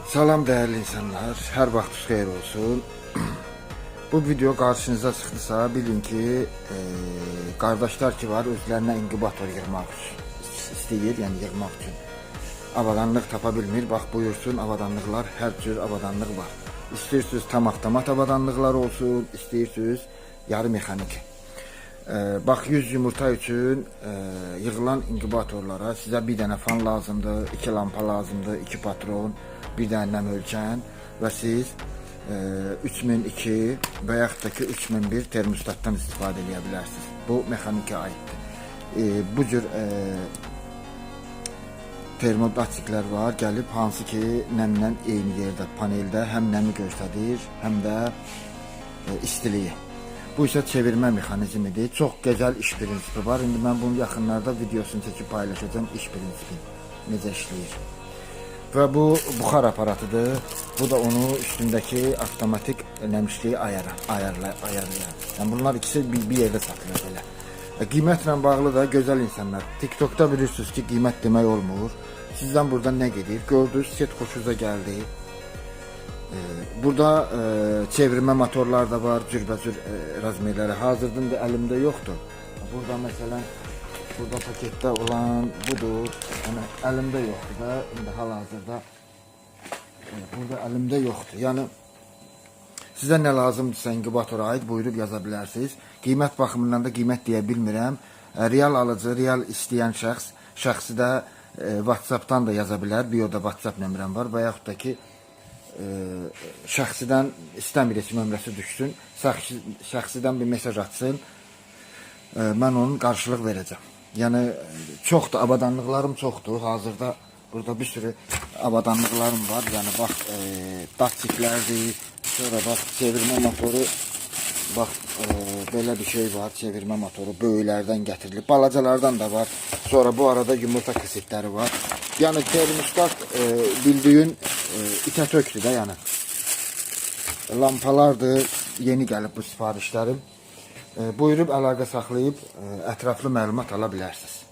Salam dəyərli insanlar, hər vaxtınız xeyir olsun. Bu video qarşınıza çıxdısa, bilin ki, qardaşlar ki var, özlərinə inkubator yığmaq istəyir, yəni yığmaq üçün. Avadanlıq tapa bilmir. Bax buyursun, avadanlıqlar, hər cür avadanlıq var. İstəyirsiniz tam avtomat avadanlıqlar olsun, istəyirsiniz yarı mexanik. Bax 100 yumurta üçün yığılan inkubatorlara sizə bir dənə fan lazımdır, iki lampa lazımdır, iki patron, bir dənə nəm ölçən və siz 3002 və yaxud da ki 3001 termostatdan istifadə edə bilərsiniz. Bu mexanikə aiddir. Bu cür termodatçiklər var, gəlib hansı ki nəmlə eyni yerdə paneldə həm nəmi göstərir, həm də istiliyi. Bu isə çevirmə mexanizmidir. Çox gözəl iş prinsipi var. İndi mən bunu yaxınlarda videosunu çəkib paylaşacağam iş prinsipi necə işləyir. Və bu buxar aparatıdır. Bu da onu üstündəki avtomatik nəmişliyi ayarlayan. Yəni bunlar ikisi bir yerdə satılır belə. Qiymətlə bağlı da gözəl insanlar. TikTokda bilirsiniz ki, qiymət demək olmur. Sizdən buradan nə gedir? Gördünüz, set xoşunuza gəldi. Burada çevirmə motorlar da var, cürbəcür razmerləri. Hazırda da əlimdə yoxdur. Burada məsələn, burada paketdə olan budur. Yəni əlimdə yoxdur da, indi hal-hazırda burada əlimdə yoxdur. Yəni sizə nə lazımdırsa inkubatora aid buyurub yaza bilərsiniz. Qiymət baxımından da qiymət deyə bilmirəm. Real alıcı, real istəyən şəxs, şəxsi də WhatsApp-dan da yaza bilər. Bioda WhatsApp nömrəm var və yaxud da ki şəxsidən istəmir heç nömrəsi düşsün. Şəxsidən bir mesaj atsın. Mən onun qarşılıq verəcəm. Yəni çoxdur, avadanlıqlarım çoxdur. Hazırda burada bir sürü avadanlıqlarım var. Yəni bax datçiklərdir. Sonra bax çevirmə motoru, bax belə bir şey var, çevirmə motoru böyüklərdən gətirilib. Balacalardan da var. Sonra bu arada yumurta kasetləri var. Yəni termostat bildiyin itə tökdü də yəni. Lampalardır, yeni gəlib bu sifarişlərim. Buyurub əlaqə saxlayıb ətraflı məlumat ala bilərsiniz.